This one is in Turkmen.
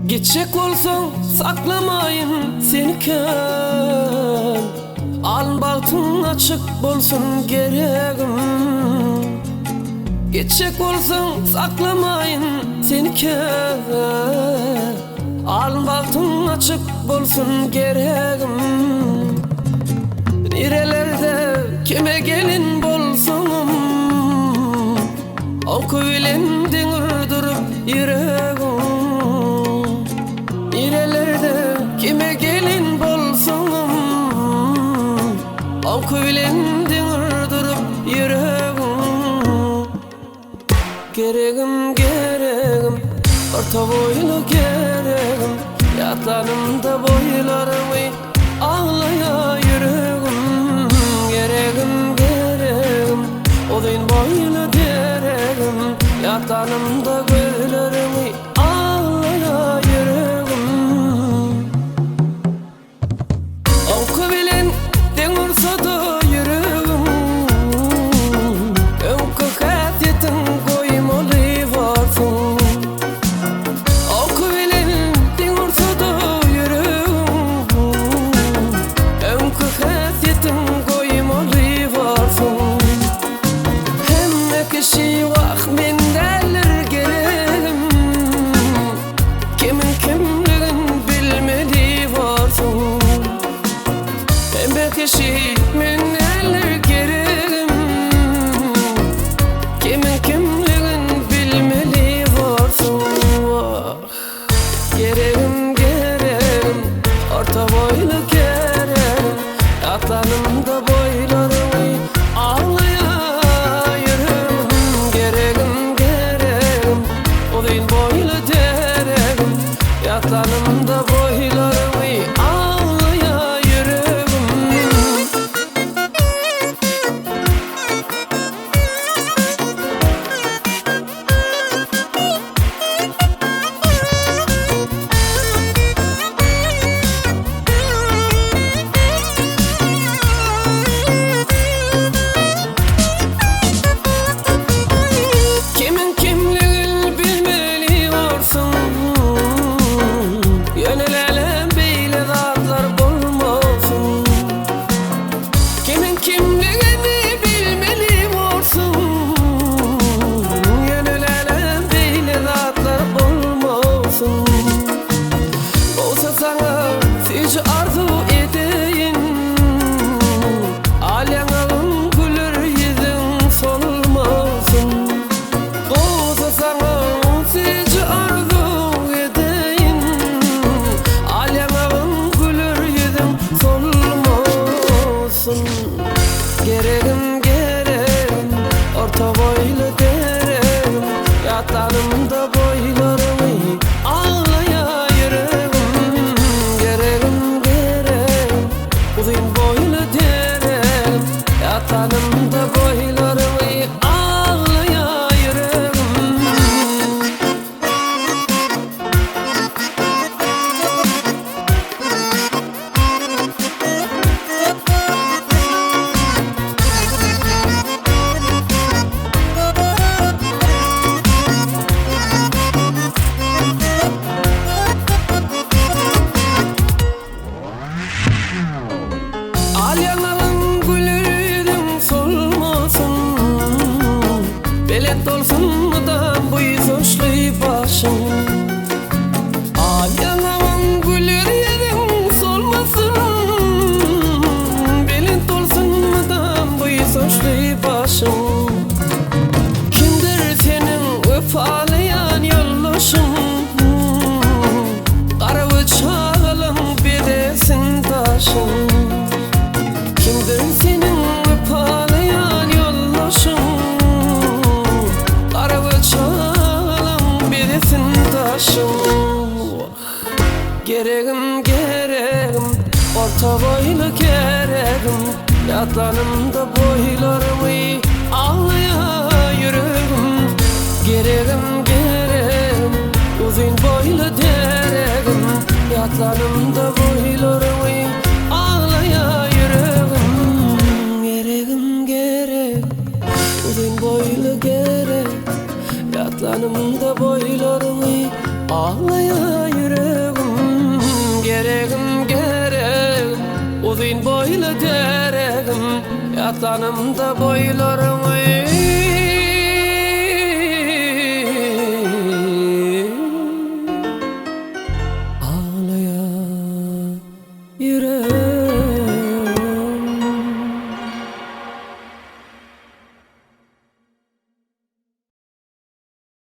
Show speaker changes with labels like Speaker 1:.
Speaker 1: Gitjek bolsaň saklamaýyn seni kän Alyn bagtyň açyk bolsun geregim Gitjek bolsaň saklamaýyn seni kän Alyn bagtyň açyk bolsun geregim Nirelerde kime gelin bolsaňam Oky bilen deň urduryp ýüregiň Nirelerde kime gelin bolsaňam Oky bilen deň urduryp ýüregiň Geregim geregim Orta boýly geregim Ýatlanymda boýlaryňy Aglaýa ýüregim Geregim geregim Uzyn boýly deregim Ýatlanymda gözleriňi Aglaýa ýüregim. Oňky bilen deň ursa-da ýüregim, Öňki häsiýetiň goýmaly borsuň. Oňky bilen deň ursa-da ýüregim, Öňki häsiýetiň goýmaly borsuň. Hemme kişi wah men däldir geregim. Kimiň kimligin bilmeli borsuň. Hemme kişi men näler geregim. Kimiň kimligin bilmeli borsuň. Wah, geregim, geregim, orta boýly geregim. Ýatlanymda boýlaryňy aglaýar ýüregim. Geregim, geregim, Uzyn boýly deregim, Ýatlanymda boýlaryňy aglaýa ýüregim. Kimiň kimligin bilmeli borsuň Ýöne lälem beýle zatlar bolmasyn Kimiň kimligini bilmeli borsuň Ýöne lälem beýle zatlar bolmasyn Bolsa saňa süýji arzuw edeýin Al ýaňagyň güler ýüzüň solmasyn Bolsa saňa süýji arzuw edeýin Al ýaňagyň güler ýüzüň solmasyn Geregim geregim orta boýly deregim Ýatlanymda boýlaryňy aglaýa ýüregim Geregim geregim Uzyn boýly deregim, Ýatanymda boýlaryňy aglaýa ýüregim. Al ýaňagyň güler ýüzüň solmasyn, Belent bolsun mydam buýsançly başyň. Al ýaňagyň güler ýüzüň solmasyn, Belent bolsun mydam buýsançly başyň. Kimdir seniň wepaly ýan ýoldaşyň, Gara we çagalaň bezesin daşyň. Kimdir seniň wepaly ýan ýoldaşyň, Gara we çagalaň bezesin daşyň. Geregim, geregim, orta boýly geregim, Ýatlanymda boýlaryňy aglaýa ýüregim. Geregim, geregim, uzyn boýly deregim, Ýatlanymda boýlaryňy aglaýa ýüregim. Geregim, gerek, uzyn boýly gerek, Ýatlanymda boýlaryňy. Aglaýar ýüregim, geregim, geregim, Uzyn boýly deregim, Ýatlanymda boýlaryňy.